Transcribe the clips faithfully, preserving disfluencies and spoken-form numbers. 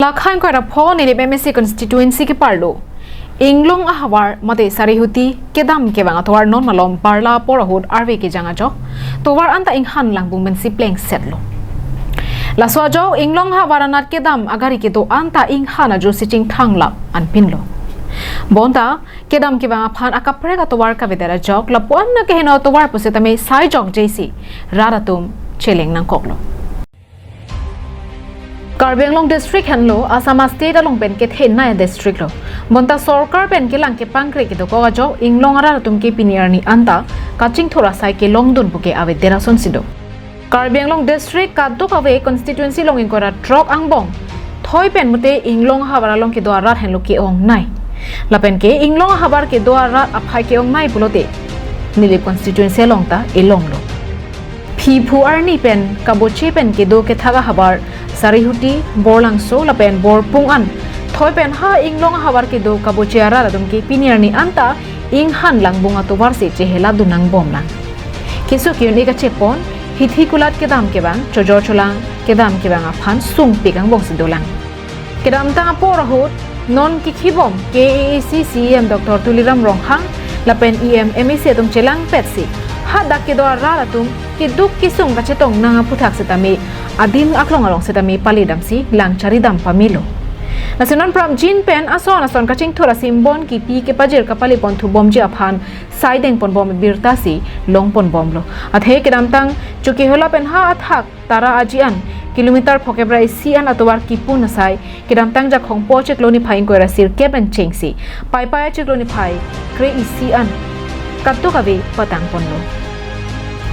Lakha ingkoi ra pho Nilip M A C constituency keparlo Inglong ahavar mate Sarihuti kedam kevang atovar non malom parla apor ahut arve kejang ajok tovar anta inghan langbung pensi plengsetlo. Laso ajok Inglong ahavar anat kedam agari kedo anta inghan ajur si chingthang lap anpinlo. Bonta kedam kevang aphan akaprek atovar kavedet ajok lapu-an akeheno atovar pusitame sai jokje si rat atum cheleng nangkoklo. Karbi Anglong district henlo Assam state along pen kethenei district lo. Bonta sorkar pen kelang kepangkre kedokok ajok Inglong arat atum ke pini arni anta kachingthur asai kelongdun puke avedet asonsi do. Karbi Anglong district kadokave constituency along ingkoi ra throk angbong thoi pen mute Inglong ahavar along kedo arat henlo ke-ongnei. Lapen ke Inglong ahavar kedo arat aphai ke-ongnei pulote Nilip constituency along ta elonglo. Phiphu arni pen kaboche pen kedo kethak ahavar Sarihuti, Borlangso lapen Borpung an thoi pen ha Inglong ahavar kedo kaboche arat atum ke pini arni anta inghan langbung atovar si cheheladun nangbomlang. Keso ke-un-e kachepon, hithi kulat kedam kevang, chojor cholang kedam kevang aphan sungpik angbongsi dolang. Kedamtang apor ahut non kikhibom K A A C C E M Doctor Tuliram Ronghang lapen E M, M A C atum chelangpetsi hadak kedo arat atum keduk kesung kachetong nang aphuthak sitame adim aklong along sitame palidamsi lang charidam pamelo. Lasi non prapjin pen ason ason kachingthur asimbon kipi kepajir kapaliponthubomji aphan saideng ponbom birta si longponbomlo. Athe kedamtang Chokihola pen ha athak Tara Aji an kilometer phokep ra isi an atovar kipun asai kedamtang Jakhongpo chiklo niphai ingkoi ra sirkep pen chengsi Paipai chiklo niphai kre isi an kadokave patangponlo.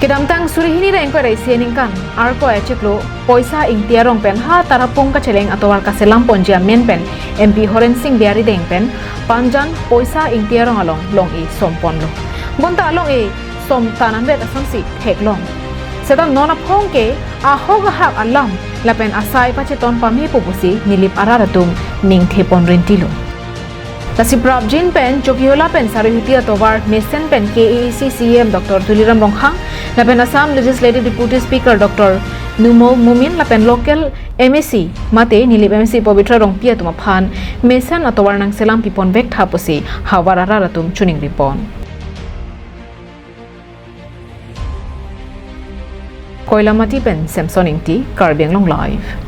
Kedamtang suri hini ra ingkoi ra isi aningkan Arkoi achiklo Poisa Ingti arong pen ha Tarapung kacheleng atovar kaselamponji amen pen M P Horen Sing Bey arideng pen Panjan Poisa Ingti arong along long-e somponlo. Bonta along-e som tan anvet asonsi theklong. Seta non aphong ke ahok ahak alam lapen asai pacheton pamepo pusi Nilip arat atum ningthepon rintilo. Lasi prapjin pen Chokihola pen Sarihuti atovar mesen pen K A A C C E M Doctor Tuliram Ronghang lapen Assam Legislative Deputy Speaker Doctor Numal Momin lapen local M A C mate Nilip M A C Pabitra Rongpi atum aphan mesen atovar nangselam piponvek tha pusi havar arat atum choningripon. Koilamati pen Samson Ingti, Karbi Anglong Live.